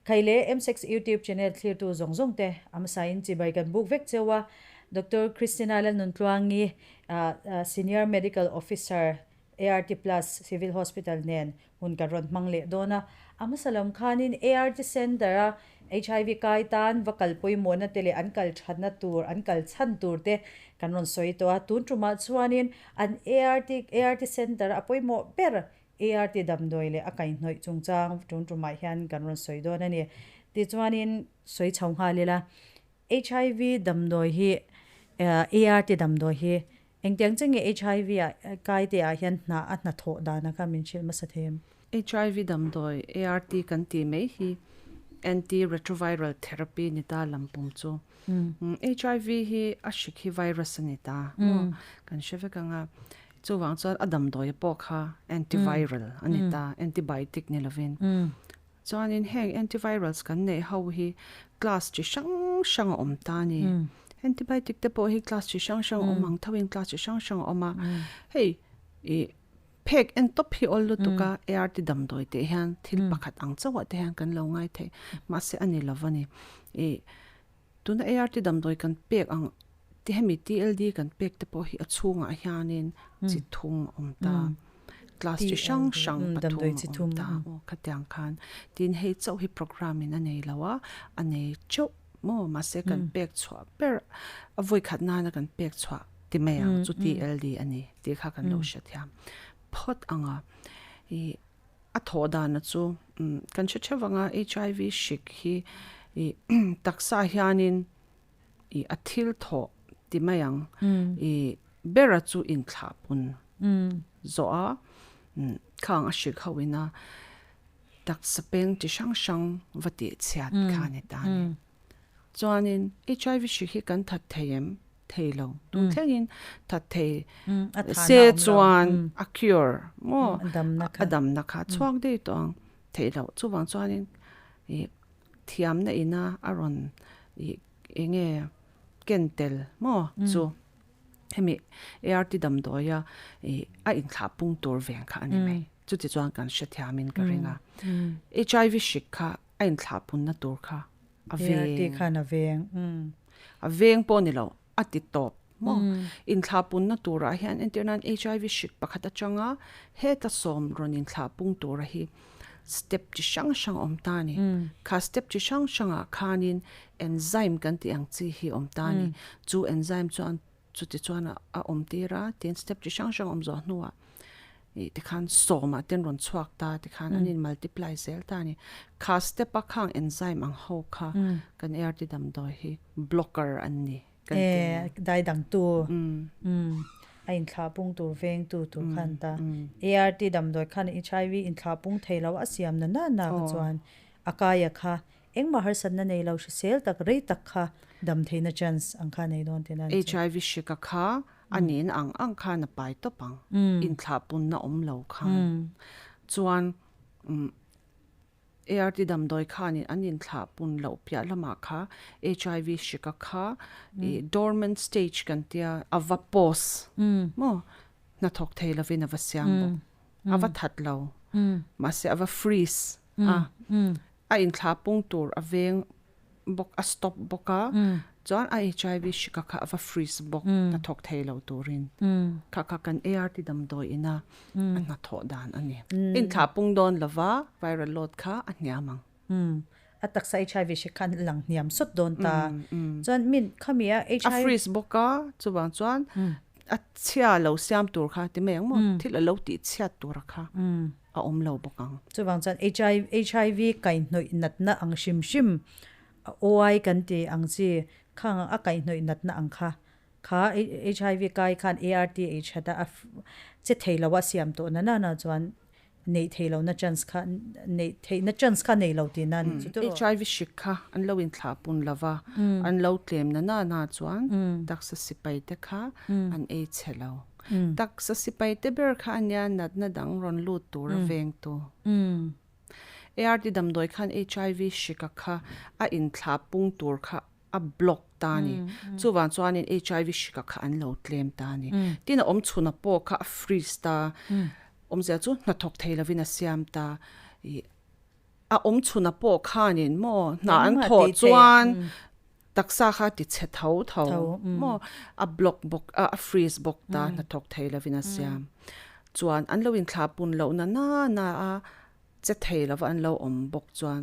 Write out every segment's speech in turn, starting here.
Khai le M6 YouTube channel thlirtu zawng zawng te a hmasain chibai kan buk vek cheu a. Doctor Christina Lalnuntluangi, Senior Medical Officer, ART Plus Civil Hospital nen hun kan rawn hmang leh dawn a. A hmasa lam khanin ART Centre a HIV kai tan va kal pawimawhna te leh an kal thatna tur, an kal chhan tur te kan rawn sawi tawh a. Tun tumah chuanin an ART ART Centre a pawimawh ber ART damdawi leh a kaihhnawih chungchang tun tumah hian kan rawn sawi dawn a ni. Tichuanin sawi chho nghal ila, HIV damdawi hi ART damdawi hi engtiang che nge HIV ah kai te ah hian hna a hnathawh dan a kha min hrilh hmasa thei em? HIV damdawi ART kan tih mai hi anti-retroviral therapy ni ta lampum chu. HIV hi a hrik hi virus a ni ta maw? Kan hre vek ang a. Chuvang chuan a damdawi pawh kha antiviral a ni ta, antibiotic ni lovin. Chuanin heng antivirals kan neih ho hi class chi hrang hrang a awm ta a ni. Antibiotic te pawh hi class chi hrang hrang a awm ang thoin class chi hrang hrang a awm a. Hei ih phek en tawp hi awl lutuk a, ART damdawi tih hian thil pakhat ang chauhah te hian kan lo ngai thei. Mahse a ni lo a ni. Ih Tuna ART damdawi kan pek ang ti hemi TLD kan pek te pawh hi a chhungah hianin chi thum a awm ta. Class chi hrang hrang pathum a awm ta. Aw khatiang khan tin hei chauh hi program in a nei lo a, a nei teuh maw mahse kan pek chhuah ber a vawi khat nana kan pek chhuah ti mai ang chu TLD a ni tih kha kan lo hrethiam phawt ang a. Ih A thawh dana chu kan hre theuh vang a, HIV hrik hi ih taksa hianin ih a thil thawh ti mai ang ih bera chu inthlahpun zawh a, khang a hrik ho ina taksa peng chi hrang hrang va tih chhiat kha a ni ta a ni. Chuanin HIV hrik hi kan that thei em? Thei lo. Tun thlengin that thei se chuan a cure maw? A damna kha chhuak daih tawh ang. Theih loh. Chuvang chuanin ih thiamna ina a rawn ih eng nge ken tel maw chu hemi ART damdawia ih a inthlah pung tur veng kha a ni mai. Chuti chuan kan hrethiamin ka ring a. HIV hrik kha a inthlahpunna tur kha a veng. ART khan a veng. Umm. A veng pawh ni lo, a ti tawp maw? Inthlahpunna turah hian entir nan HIV hrik pakhat atanga heta sawm rawn inthlahpung tura hi step chi hrang hrang a awm ta a ni. Kha step chi hrang hrangah khanin enzyme kan tih ang chi hi a awm ta a ni. Chu enzyme chuan Chuti chuan a awm tir a, tin step chi hrang hrang awm zawh hnuah ih tikhan sawmah ten rawn chhuak ta tikhan an in multiply zel ta a ni. Kha step a khang enzyme ang ho kha kan ART damdawi hi blocker an ni kan ti a. E dai dangtu a inthlah pung tur vengtu tur khan ta. ART damdawi khan HIV inthlah pung thei lo a siam na na na kha chuan a kaia kha Engmah harsatna nei lo hrisel tak rei tak kha dam theihna chance ang kha nei dawn tihna a ni chu. HIV hrika kha a nin ang ang khan a pai tawp ang, inthlahpunna awm lo khan. Chuan ART damdawi khanin an inthlahpun loh piah lamah kha HIV hrika kha ih dormant stage kan tia a va pause maw hnathawk thei lovin a va siam bawk, a va that lo mahse a va freeze a. A inthlah pung tur a veng bawk a stop bawk a, chuan a HIV hrika kha a va freeze bawk hnathawk thei lo turin. Kha kha kan ART damdawi ina a hnathawh dan a ni. Inthlah pung dawn lova viral load kha a hniam ang. A taksa HIV hrik kha an lang hniam sawt dawn ta. Chuan min khami a HIV. A freeze bawk a, chuvang chuan a chhia lo siam tur kha ti mai ang maw, thil a lo tih chhiat tur a kha. a awm lo bawk ang. Chuvang chuan HIV kaihhnawih natna ang hrim hrim, OI kan ti ang chi, khang a kaihhnawih natna ang kha, kha HIV kai khan ART ei that a, a che thei lo a siam tawh na na chuan neih thei lo na chance kha, neih theih na chance kha nei lo tihna a ni chu tawh. HIV hrik kha an lo inthlah pun lo va, an lo tlem na na na chuan taksa sipai te kha an ei chhe lo. Taksa sipai te ber kha ania natna dang rawn lut tur a vengtu. ART damdawi khan HIV hrika kha a inthlah pung tur kha a block ta a ni. Chuvang chuanin HIV hrika kha an lo tlem ta a ni. Tin a awm chhuna pawh kha a freeze ta, awmzia chu hnathawk thei lovin a siam ta. A awm chhuna pawh khanin maw hna an thawh chuan taksa kha ti chhe tho tho maw a block bawk a a freeze bawk ta hnathawk thei lovin a siam chuan an lo inthlah pun loh na na na a che thei lova an lo awm bawk chuan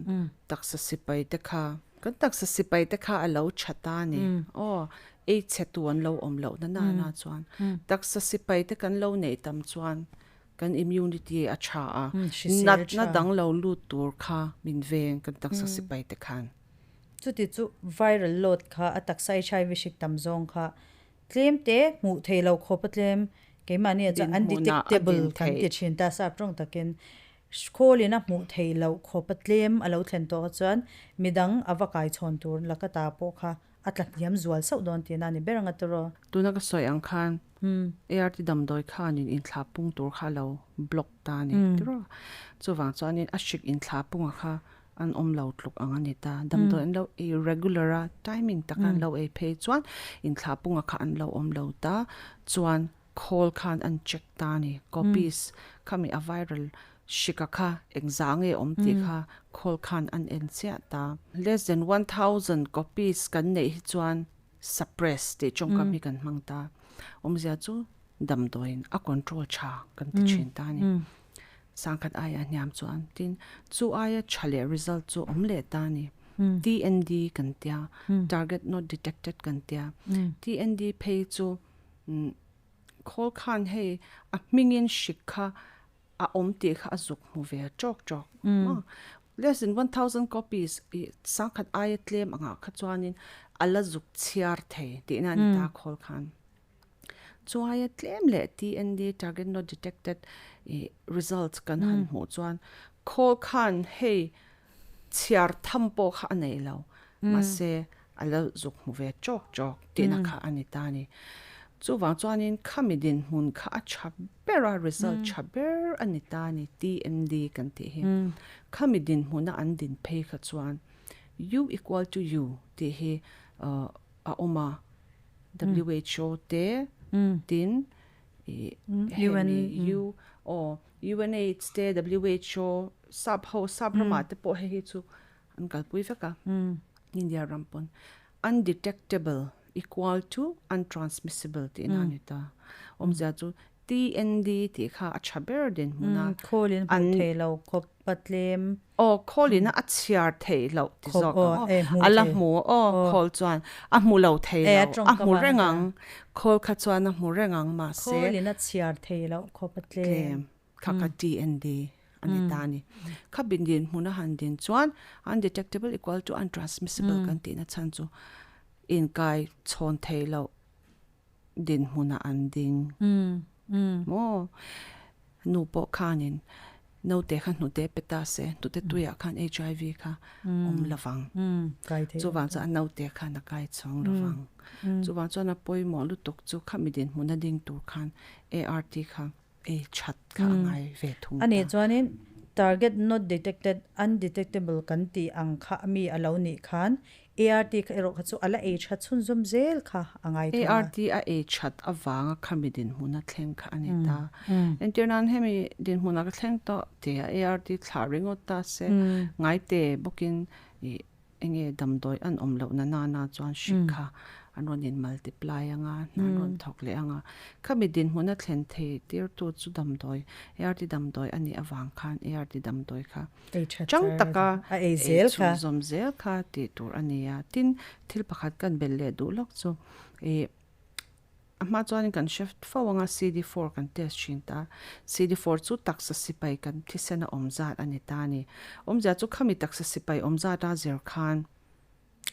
taksa sipai te kha kan taksa sipai te kha a lo tha ta a ni aw ei chhe tu an lo awm loh na na na chuan taksa sipai te kan lo neih tam chuan Kan immunity a tha a, natna dang lo lut tur kha min veng kan taksa sipai te khan. Chuti chu viral load kha a taksa HIV hrik tam zawng kha tlem te hmuh thei lo khawp a tlem keimahni ah chuan undetectable kan ti thin ta sap tawng takin khawlin a hmuh theih loh khawp a tlem a lo thlen tawh kha chuan midang a va kai chhawn tur laka ta pawh kha a tla hniam zual sauh dawn tihna a ni ber ang a tawrh aw. Tuna ka sawi ang khan ART damdawi khanin inthlah pung tur kha lo block ta a ni tiraw. Chuvang chuanin a hrik inthlah punga kha an awm lo tluk ang a ni ta. Damdawi an lo ei regular a, timing taka an lo ei phei chuan inthlah punga kha an lo awm lo ta. Chuan khawl khan an check ta a ni. Copies khami a viral hrika kha engzah nge awm tih kha khawl khan an en chiah ta. Less than 1000 copies kan neih hi chuan suppress tih tawngkam hi kan hmang ta. Awmzia chu damdawiin a control tha kan ti thin ta a ni. Sangkhat aia hniam chuan tin chu aia tha leh result chu awm leh ta a ni. TND kan tia, target not detected kan tia. TND phei chu khawl khan hei a hmingin hrik kha a awm tih kha a zuk hmu ve tawk tawk maw. Less than 1000 copies i sangkhat aia tlem angah kha chuanin a la zuk chhiar thei tihna a ni ta khawl khan. Chu aia tlem leh TND, target not detected, i results kan han hmuh chuan khawl khan hei chhiar tham pawh kha a nei lo mahse a la zuk hmu ve tawk tawk tihna kha a ni ta a ni. Chuvang chuanin khami dinhmun kha a tha ber a, result tha ber a ni ta a ni, TMD kan tih hi. Khami dinhmuna an din phei kha chuan U equal to U tih hi a awm a, WHO te tin hemi U aw UNAIDS te WHO sap ho sap ramah te pawh hei hi chu an kalpui vek a India ram pawn undetectable equal to untransmissible tih na a ni ta awmzia chu TND tih kha a tha ber din hmun a Khawlin hmuh theih loh khawp a tlem Aw khawlin a chhiar theih loh ti zawk ang aw a la hmu aw khawl chuan a hmu lo thei lo a hmu reng ang khawl kha chuan a hmu reng ang mahse Khawlin a chhiar theih loh khawp a tlem Kha kha TND a ni ta a ni. Kha bin din hmuna han din chuan undetectable equal to untransmissible kan tihna chhan chu inkai chhawn thei loh dinhmunah an ding maw? Nu pawh khanin naute kha hnute pe ta se, hnute tuiah khan HIV kha awm lovang. Chuvang chuan a naute khan a kai chhawng lovang. Chuvang chuan a pawimawh lutuk chu khami dinhmuna ding tur khan ART kha ei that kha a ngai ve thung ta. A nih chuanin target not detected, undetectable kan tih ang kha mi a lo nih khan ART kha erawh kha chu a la ei that chhunzawm zel kha a ngai thung a. ART a ei that avanga khami dinhmun a thleng kha a ni ta. Entir nan hemi dinhmunah ka thleng tawh tia ART thlah ringawt ta se ngaite bawkin ih Enge damdawi an awm loh na nana chuan hrik kha an rawn in multiply anga, hna an rawn thawk leh anga. Khami dinhmun a thlen thei tirtu chu damdawi, ART damdawi a nih avang khan ART damdawi kha chang taka ei chhunzawm zel kha tih tur a ni a. Tin, thil pakhat kan belh leh duh lawk chu ih A hma chuanin kan hre fo anga CD4 kan test thin ta. CD4 chu taksa sipai kan thisena awm zat a ni ta a ni. Awmzia chu khami taksa sipai awm zat a zir khan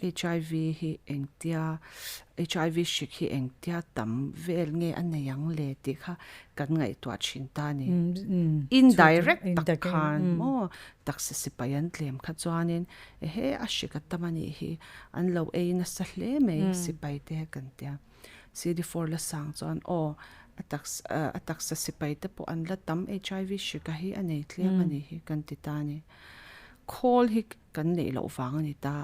HIV hi engtia HIV hrik hi engtia tam vel nge a nei ang le tih kha kan ngaihtuah thin ta a ni. Indirect tak khan maw taksa sipai an tlem kha chuanin ehe a hrik a tam a nih hi an lo ei nasa hle mai sipai te kan tia. CD4 la sang chuan aw a taksa a taksa sipai te pawh an la tam HIV hrika hi a nei tlem a nih hi kan ti ta a ni. Khawl hi kan neih loh vang a ni ta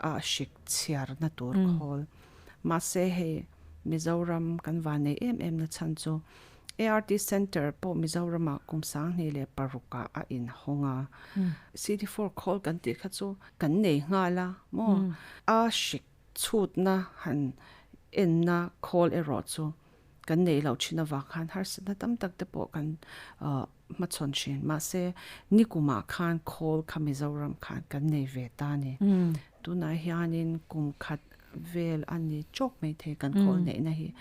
a hrik chhiarna tur khawl. Mahse hei Mizoram kan van nei em em na chhan chu. ART Centre pawh Mizoramah kum 2006 ah a inhawng a. CD4 khawl kan tih kha chu kan nei nghal a maw? A hrik chhutna han enna khawl erawh chu kan neih loh thin avang khan harsatna tam tak te pawh kan hmachhawn thin. Mahse, nikumah khan khawl kha Mizoram khan kan nei ve ta a ni. Tunah hianin kum khat vel a ni chawk mai thei kan khawl neihna hi.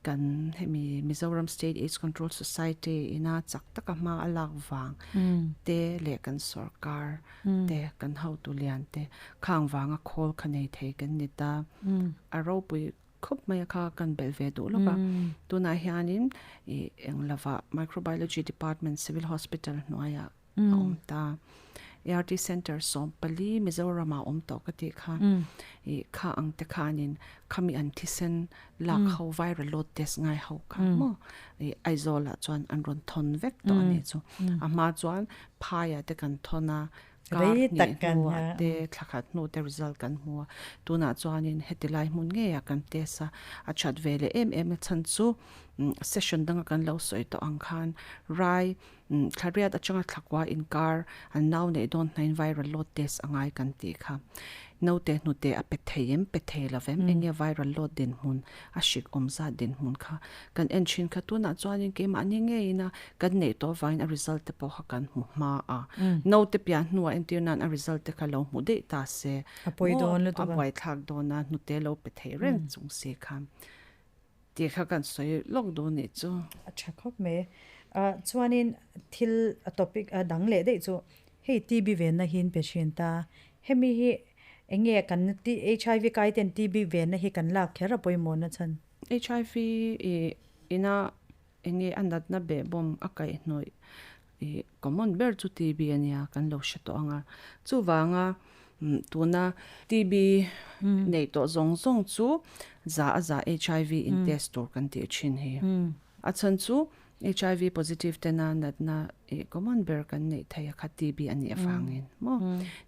Kan hemi Mizoram State Aids Control Society ina chak taka hma a lak vang te leh kan sorkar te kan hotu lian te khang vanga khawl kha nei thei kan ni ta. A ropui khawp mai a kha kan belh ve duh lawk a. Tunah hianin ih eng lovah Microbiology Department Civil Hospital hnuaiah a awm ta. ART Centre 14 Mizoram ah awm tawh ka tih kha ih kha ang te khanin khami an thisen lak ho viral load test ngai ho kha maw ih Aizawl ah chuan an rawn thawn vek tawh a nih chu. A hma chuan phai ah te kan thawn a kar hnih hnuah te thla khat hnu te result kan hmu a tunah chuanin heti lai hmun ngeiah kan test a a that ve leh em em a chhan chu session danga kan lo sawi tawh ang khan rai Thlariat atanga thlakua inkar an nau neih dawn hnain viral load test a ngai kan tih kha. Naute hnute a pe thei em pe thei lo vem enge viral load dinhmun a hrik awm zat dinhmun kha kan en thin kha tunah chuanin keimahni ngeiin a kan neih tawh avangin a result te pawh kha kan hmu hma a. Naute pian hnuah entir nan a result te kha lo hmu daih ta se maw a buaithlak dawn a hnute lo pe thei reng chung si kha. Tih kha kan sawi lawk duh nih chu. A tha khawp mai. Chuanin thil a topic a dang leh daih chu hei TB venna hi in pe thin ta. Hemi hi eng nge kan HIV kai ten TB venna hi kan lak kher a pawimawh na chhan? HIV ina eng nge a natna behbawm a kaihhnawih I common ber chu TB a nia kan lo hre tawh ang a. Chuvanga tuna TB neih tawh zawng zawng chu za a za HIV in test tur kan tih thin hi. A chhan chu HIV positive tena natna i common ber kan neih theih a kha TB a nih avangin maw.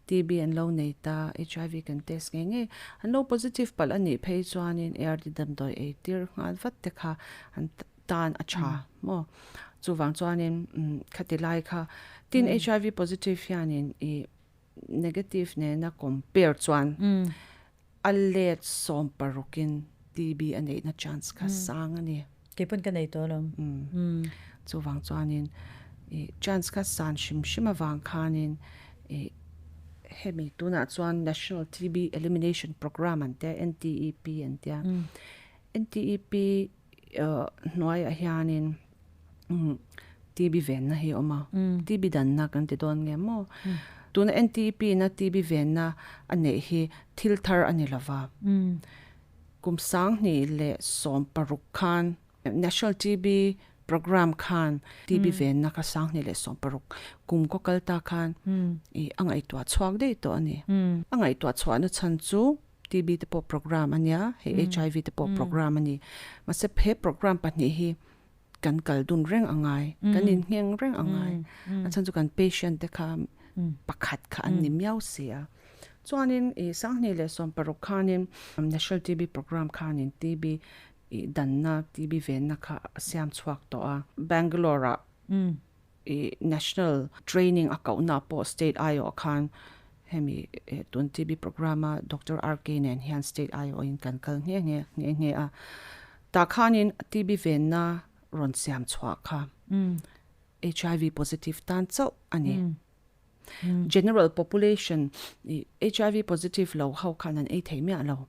TB an lo nei ta HIV kan test ngei ngei an lo positive palh a nih phei chuanin ART damdawi ei tir nghal vat te kha an tan a tha maw chuvang chuanin khati lai kha tin HIV positive hianin i negative nena compare chuan a let 16in TB a neihna chance kha sang a ni. Keipawn ka nei tawh alawm. Chuvang chuanin i chance kha san hrim hrim avang khanin i hemi tunah chuan National TB Elimination Programme an tia NTEP an tia NTEP hnuaiah hianin TB venna hi a awm a, TB danna kan ti dawn nge maw? Tuna NTP na TB venna a neih hi thil thar a ni lo va. Kum 2016 khan National TB Programme khan TB venna kha 2016 kum kaw kal ta khan a ngaihtuah chhuak daih tawh a ni. A ngaihtuah chhuahna chhan chu TB te pawh program a nia, hei HIV te pawh program a ni. Mahse he program pahnih hi kan kal dun reng a ngai, kan inngheng reng a ngai. A chhan chu kan patient te kha pakhat kha an ni miau si a. Chuanin i 2016 khanin National TB Program khanin TB i danna, TB venna kha a siam chhuak tawh a. Bangalore-ah I national training a kohna pawh state aiawh khan hemi tun TB programme a Doctor RK nen hian state aiawhin kan kal nghe nghe nghe nghe a. Tah khanin TB venna rawn siam chhuah kha HIV positive tan chauh a ni. General population i HIV positive lo ho khan an ei thei miah lo.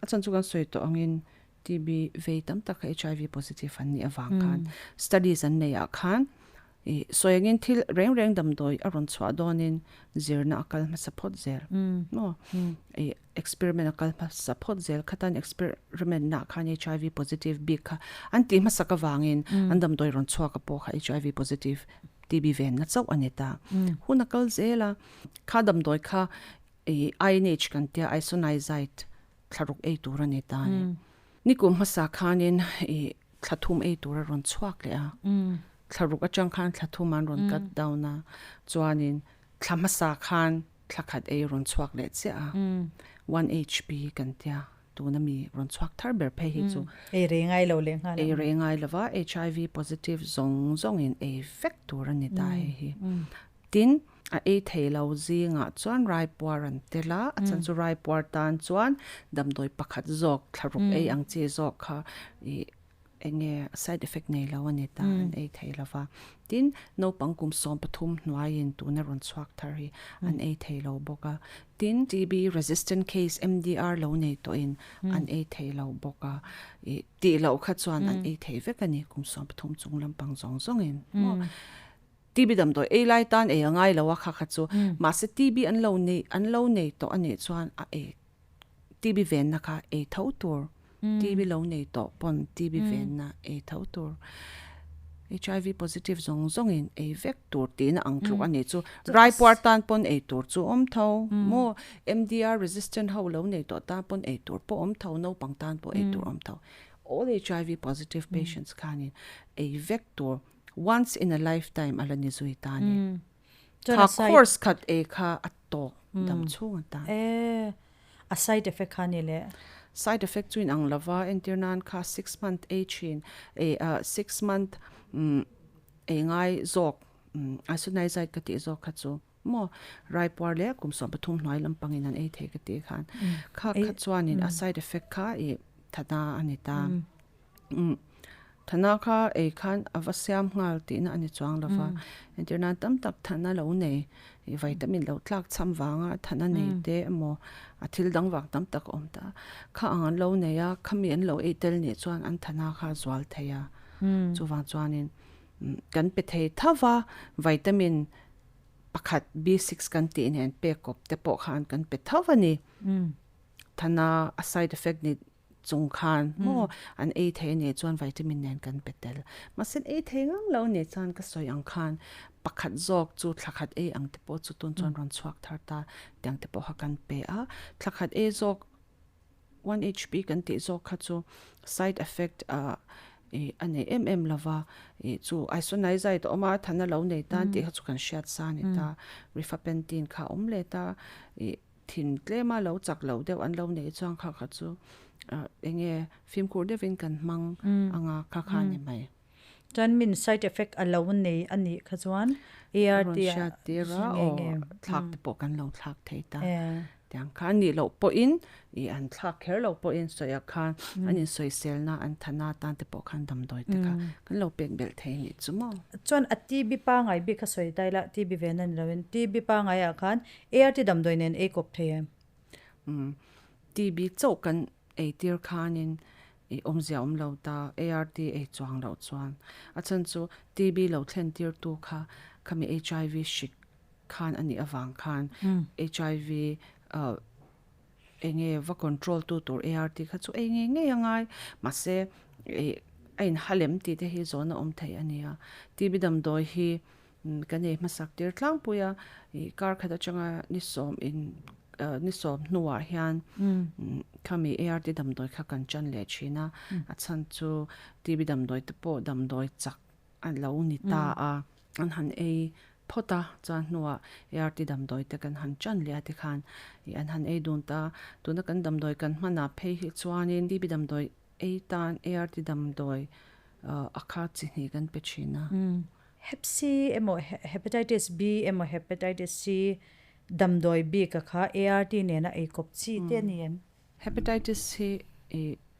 A chhan chu kan sawi tawh angin TB vei tam tak kha HIV positive an nih avang khan studies an neih ah khan ih sawi angin thil reng reng damdawi a rawn chhuah dawnin zirna a kal hmasa phawt zel maw ih experiment a kal hmasa phawt zel khatan experiment nah khan HIV positive bik kha an tih hmasak avangin an damdawi rawn chhuak a pawh kha HIV positive TB venna chauh a ni ta hun a kal zel a kha damdawi kha ih INH kan tia isoniazid thlaruk ei tur a ni ta a ni. Nikum hmasa khanin i thla thum ei tur a rawn chhuak leh a. Thlaruk atang khan thla thum an rawn cut down a, chuanin thla hmasa khan thla khat ei rawn chhuak leh chiah a. 1HP kan tia. Tuna mi rawn chhuak thar ber phei hi chu. Ei rei ngai lo leh nghal. Ei rei ngai lova HIV positive zawng zawngin ei vek tur a ni ta hei hi. Tin, a ei thei lo zingah chuan raipuar an tel a, a chhan chu raipuar tan chuan damdawi pakhat zawk thlaruk ei ang chi zawk kha ih eng nge side effect nei lo a ni ta an ei thei lo va. Tin, naupang kum 13 hnuaiin tuna rawn chhuak thar hi an ei thei lo bawk a. Tin, TB resistant case MDR lo nei tawhin an ei thei lo bawk a. Ih tih loh kha chuan an ei thei vek a ni kum 13 chung lampang zawng zawngin maw. TB damdawi ei lai tan ei a ngai lo a kha kha chu. Mahse TB an lo nei an lo nei tawh a nih chuan a ei TB venna kha ei tho tur. TB lo nei tawh pawn TB venna ei tho tur. HIV positive zawng zawngin ei vek tur tihna ang tluk a nih chu. Raipuar tan pawn ei tur chu awm tho maw? MDR resistant ho lo nei tawh tan pawn ei tur pawh awm tho, naupang tan pawh ei tur awm tho. All HIV positive patients khanin ei vek tur. Once in a lifetime a la ni zui ta ni. Kha course khat ei kha a tawk dam chhung a ta. E, a side effect kha ni le. Side effect chu inang lova, entir nan kha 6 month ei thin, ei 6 month ei ngai zawk, isoniazid ka tih zawk kha chu maw, raipuar leh kum 13 hnuai lampangin an ei thei ka tih khan. Kha kha chuanin a side effect kha i thana a ni ta. Thana kha ei khan a va siam nghal tihna a ni chuang lova. Entir nan tam tak thana lo nei, vitamin lo tlak cham vanga thana nei te emaw a thil dang vang tam tak a awm ta. Kha ang an lo nei a, khami an lo ei tel nih chuan an thana kha a zual thei a. Chuvang chuanin kan pe thei tho va, vitamin pakhat B6 kan tih nen pek kawp te pawh khan kan pe tho a ni. Thana a side effect ni chung khan maw an ei thei a nih chuan vitamin nen kan pe tel. Mahse ei thei ngang lo nih chuan ka sawi ang khan pakhat zawk chu thla khat ei ang te pawh chu tun chuan rawn chhuak thar ta tiang te pawh kha kan pe a. Thla khat ei zawk 1HP kan tih zawk kha chu side effect ah ih a nei em em lova ih chu isoniazid a awm a thana lo nei tan tih kha chu kan hriat sa a ni ta. Rifapentine kha a awm leh ta ih Thin tlema lo chak lo deuh an lo neih chuan kha kha chu eng nge fimkhur deuhin kan hmang anga kha kha a ni mai. Chuan min side effect a lo nei a nih kha chuan ART a rawn hriat tir a, aw thlak te pawh kan lo thlak thei ta. Tiang kha a nih loh pawhin ih an thlak kher loh pawhin sawiah khan an insawiselna an thana tan te pawh khan damdawi te kha kan lo pek belh thei a nih chu maw. Chuan a TB pangai bik kha sawi ta ila TB ve na ni loin TB pangaiah khan ART damdawi nen ei kawp thei em? Umm, TB chauh kan ei tir khanin i awmzia awm lo ta, ART ei chuang loh chuan. A chhan chu TB lo thlen tirtu kha khami HIV hrik khan a nih avang khan HIV eng nge va control tu tur ART kha chu ei ngei ngei a ngai. Mahse a inhalem tih te hi zawn a awm thei a nia. TB damdawi hi Kan ei hmasak tir tlangpui a, ih kar khat atanga ni sawm in ni sawm hnuah hian khami ART damdawi kha kan chan leh thin a, a chhan chu TB damdawi te pawh damdawi chak a lo ni ta a, an han ei phawt a, chuan hnuah ART damdawi te kan han chan leh a tikhan ih an han ei dun ta, tuna kan damdawi kan hmanah phei hi chuanin TB damdawi ei tan ART damdawi a kha chi hnih kan pe thin a. Hep C emaw Hepatitis B emaw Hepatitis C damdawi bik a kha ART nena ei kawp chi te a ni em? Hepatitis hi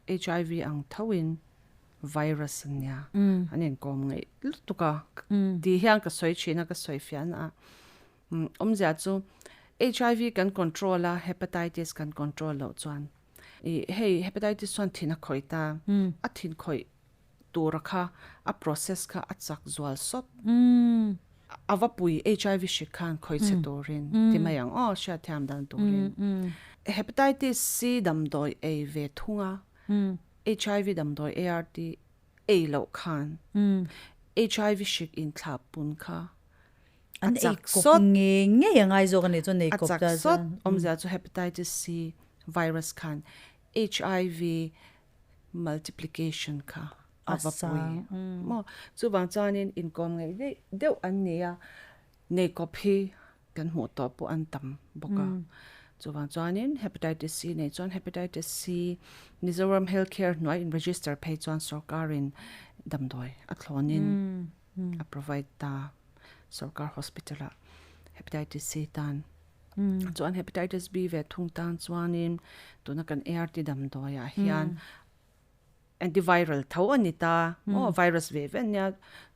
HIV ang thoin virus a nia, an inkawm ngaih lutuk a, tih hian ka sawi thin a, ka sawi fiah na a. Awmzia chu HIV kan control a, Hepatitis kan control loh chuan hei Hepatitis chuan thin a khawih ta, a thin khawih tura kha a process kha a chak zual sawt. A va pui HIV hrik khan khawi chhe turin ti mai ang aw hriatthiam dan turin. Hepatitis C damdawi ei ve thung a, HIV damdawi ART ei loh khan HIV hrik inthlah pun kha a chak sawt. Ngei ngei a ngai zawk a nih chuan ei kawp ta chuan. A chak sawt awmzia chu Hepatitis C virus khan HIV multiplication kha a va pui maw? Chuvang chuanin inkawm ngeih daih deuh an ni a, neikawp hi kan hmuh tawh pawh an tam bawk a. Chuwang chuanin hepatitis C nei chuan hepatitis C Mizoram Healthcare hnuai in register phei chuan sorkarin damdawi a thlawnin a provide ta sorkar hospital ah hepatitis C tan. Chuan hepatitis B ve thung tan chuanin tuna kan ART damdawi ah hian antiviral tho a ni ta maw virus ve ve ania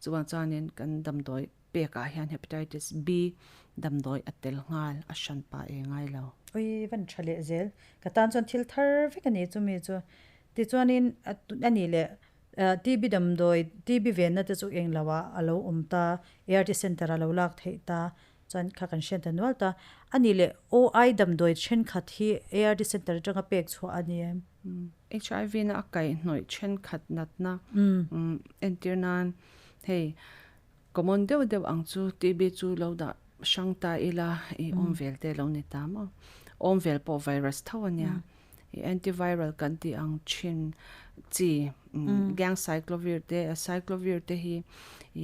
chuan chuanin kan damdawi pek ah hian hepatitis B damdawi a tel nghal a hran pah e ngai lo. Ui van tha leh zel ka tan chuan thil thar vek a ni chumi chu tichuanin a nih leh TB damdawi TB venna te chu eng lo ah a lo awm ta ART center ah a lo lak theih ta chuan kha kan hriat ta nual ta a nih leh OI damdawi thenkhat hi ART center atanga pek chhuah a ni em? HIV na a kaihhnawih thenkhat natna entir nan hei common deuh deuh ang chu TB chu lo dah hrang ta ila i awm vel te lo ni ta maw awm vel pawh virus tho a nia i antiviral kan tih ang thin chi ganciclovir te acyclovir te hi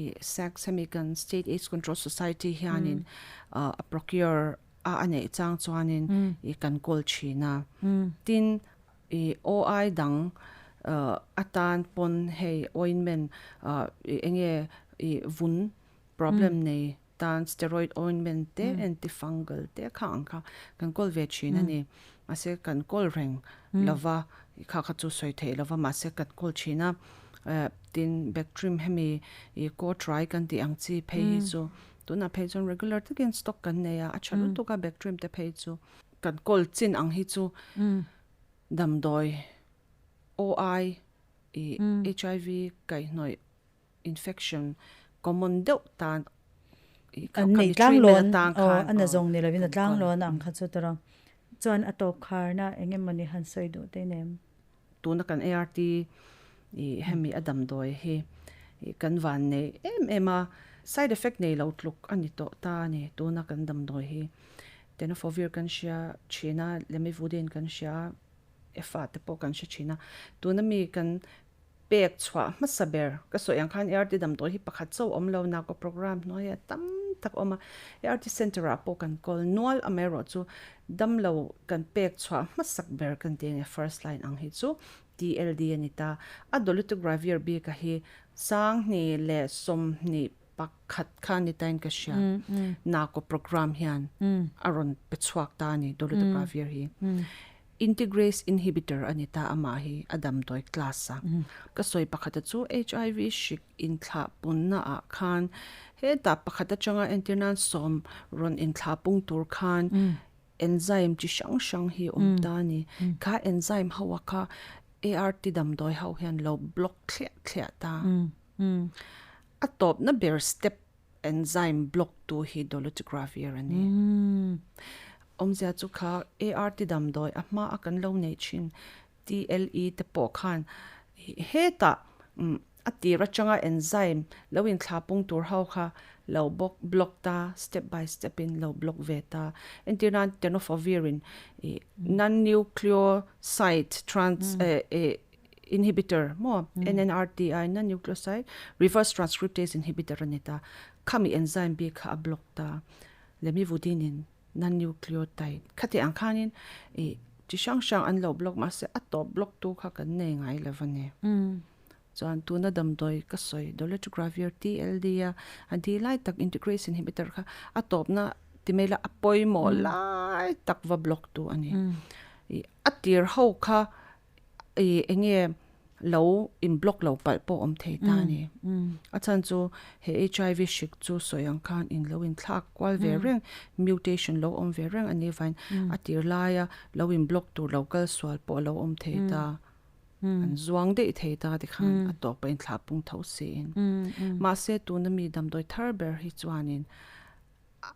i SACS hemi kan State AIDS Control Society hianin a procure a a neih chang chuanin i kan kawl thin a tin i OI dang atan pawn hei ointment i enge i vun problem nei tan steroid ointment te antifungal te kha ang kha kan kawl ve thin a ni mahse kan kawl reng lova kha kha chu sawi theih lova mahse kan kawl thin a tin bactrim hemi i co-tri kan tih ang chi phei hi chu Tunah phei chuan regular takin stock kan nei a, a tha lutuk a Bactrim te phei chu. Kan kawl chin ang hi chu damdawi OI i HIV kaihhnawih infection common deuh tan i An nei tlang lawn aw a na zawng ni lovin a tlang lawn ang kha chu tawrh a. Chuan a tawp kharna eng emawni han sawi duh te nem? Tuna kan ART i hemi a damdawi hi kan van nei em em a, side effect nei lo tluk a ni tawh ta a ni tuna kan damdawi hi. Tenofovir kan hria thin a, Lamivudine kan hria a, Efa te pawh kan hre thin a. Tuna mi kan pek chhuah hmasa ber ka sawi ang khan ART damdawi hi pakhat chauh awm lo nako program hnuaia tam tak a awm a, ART center ah pawh kan kawl nual amaherawhchu Damlo kan pek chhuah hmasak ber kan ti enge first line ang hi chu TLD a ni ta. A dolutegravir bik a hi 2021 kha ni tain ka hria. Nako program hian a rawn pe chhuak ta a ni dolutegravir hi. Integrase inhibitor a ni ta amah hi a damdawi class a. Ka sawi pakhat a chu HIV hrik inthlah punna ah khan hetah pakhat atanga entir nan sawm rawn inthlah pung tur khan enzyme chi hrang hrang hi a awm ta a ni. Kha enzyme ho a kha ART damdawi ho hian lo block thliah thliah ta. A tawpna ber step enzyme block tu hi dolutegravir a ni. Awmzia chu kha ART damdawi a hma a kan lo nei thin TLE te pawh khan hetah a tir atanga enzyme lo inthla pung tur ho kha lo bawk block ta, step by step in lo block ve ta. Entir nan tenofovir in non-nucleoside trans inhibitor maw NNRTI non-nucleoside reverse transcriptase inhibitor a ni ta. Khami enzyme bik kha a block ta. Lamivudine in Non-nucleotide khati ang khanin ih chi hrang hrang an lo block mahse a tawp block tu kha kan nei ngai lo a ni. Chuan tuna damdawi ka sawi dolutegravir TLD a a di lai tak integrase inhibitor kha a tawpna ti mai la a pawimawh lai tak va block tu a ni. Ih a tir ho kha I eng nge lo in block lo palh pawh awm thei ta a ni. A chhan chu he HIV hrik chu sawi ang khan in lo in thlak kual ve reng, mutation lo awm ve reng a nih vain a tir laia lo in block tur lo kal sual pawh a lo awm thei ta. An zuang daih thei ta tikhan a tawp a inthlah pung tho siin. Mahse tuna mi damdawi thar ber hi chuanin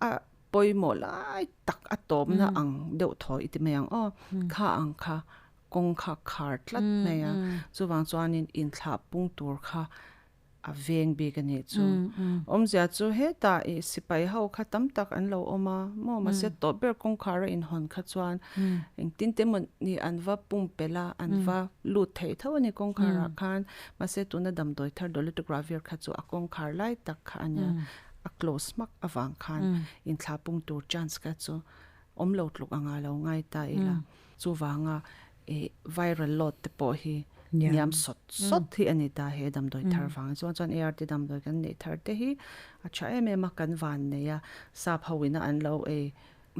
a pawimawh lai tak a tawpna ang deuh thaw i ti mai ang aw, kha ang kha kawng kha khar tlat mai a, chuvang chuanin inthlah pung tur kha a veng bik a nih chu. Awmzia chu hetah ih sipai ho kha tam tak an lo awm a maw mahse tawp ber kawngkhar a inhawn kha chuan engtin te emaw ni an va pumpelh a, an va lut thei tho a ni kawngkhar ah khan mahse tuna damdawi thar dolutegravir kha chu a kawngkhar lai tak kha a nia. A close hmak avang khan inthlah pung tur chance kha chu Awm lo tluk anga lo ngai ta ila. Chuvanga ih viral load te pawh hi hniam sawt sawt hi a ni ta he damdawi thar vang chuan chuan ART damdawi kan neih thar te hi a tha em em a kan van nei a sap ho ina an lo ei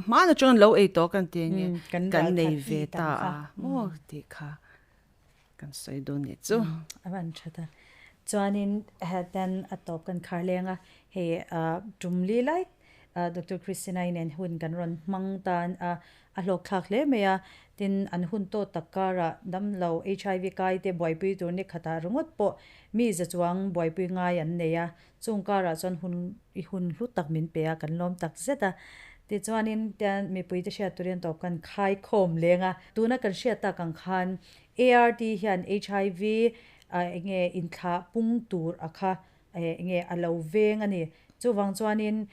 hman atang an lo ei tawh kan ti enge kan nei ve ta a maw tih kha kan sawi dawn nih chu. A van tha ta. Chuanin heten a tawp kan khar leng a hei tum li lai Doctor Christina-i nen hun kan rawn hmang tan a A hlawkthlak hle mai a, tin an hun tawt tak karah damlo HIV kai te buaipui tur ni khatah ringawt pawh mi za chuang buaipui ngai an nei a, chung karah chuan hun i hun hlu tak min pe a, kan lawm tak zet a. Tichuanin tian mipui te hriat turin tawp kan khai khawm leng a, tuna kan hriat tak ang khan ART hian HIV enge inthlah pung tur a kha Enge a lo veng a ni. Chuvang chuanin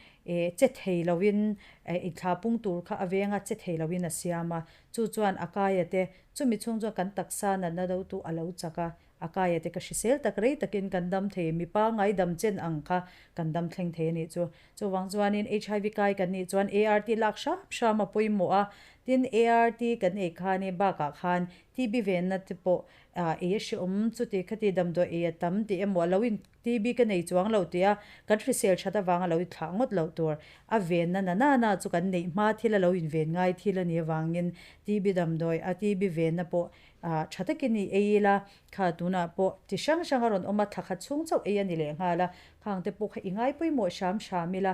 che thei loin inthla pung tur kha a veng a, che thei loin a siam a. Chu chuan a kaia te, chumi chhung chuan kan taksa natna do tu a lo chak a, a kaia te ka hrisel tak rei takin kan dam thei, mi pangngai dam chen ang kha kan dam thleng thei a nih chu. Chuvang chuanin HIV kai kan nih chuan ART lak hram hram a pawimawh a, tin ART kan ei khan i bakah khan TB venna te pawh Ei a hreawm chuti khati damdawi ei a tam tih emaw a lo in TB ka nei chuang lo tia kan hrisel that avanga lo i thlah ngawt loh tur a venna na na na chu kan neih hma thil a lo in ven ngai thil a nih avangin TB damdawi a TB venna pawh tha takin i ei ila kha tunah pawh chi hrang hrang a rawn awm a thla khat chhung chauh ei a ni leh nghal a khang te pawh kha i ngai pawimawh hram hram ila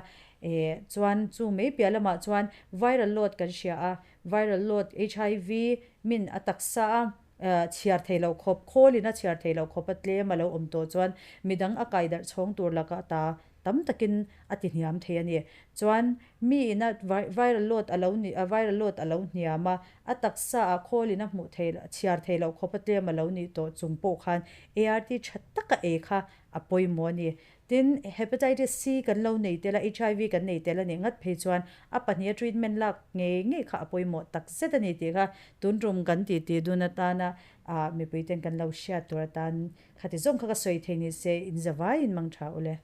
chuan chu mai piah lamah chuan viral load kan hria a viral load HIV min a taksa a. Chhiar thei loh khawp, khawlin a chhiar thei loh khawp a tlem a lo awm tawh chuan midang a kai darh chhawng tur laka ta tam takin a ti hniam thei a ni. Chuan mi ina viral load a lo ni a viral load a lo hniam a, a taksa ah khawlin a hmuh thei chhiar thei loh khawp a tlem a lo nih tawh chung pawh khan ART tha taka ei kha a pawimawh a ni. Tin, Hepatitis C kan lo nei tel a, HIV kan nei tel a nih ngat phei chuan a pahniha treatment lak ngei ngei kha a pawimawh tak zet a ni tih kha tun tum kan tih tih dun atana mipui ten kan lo hriat tur atan khati zawng kha ka sawi thei ni se in zavai in mang tha ule.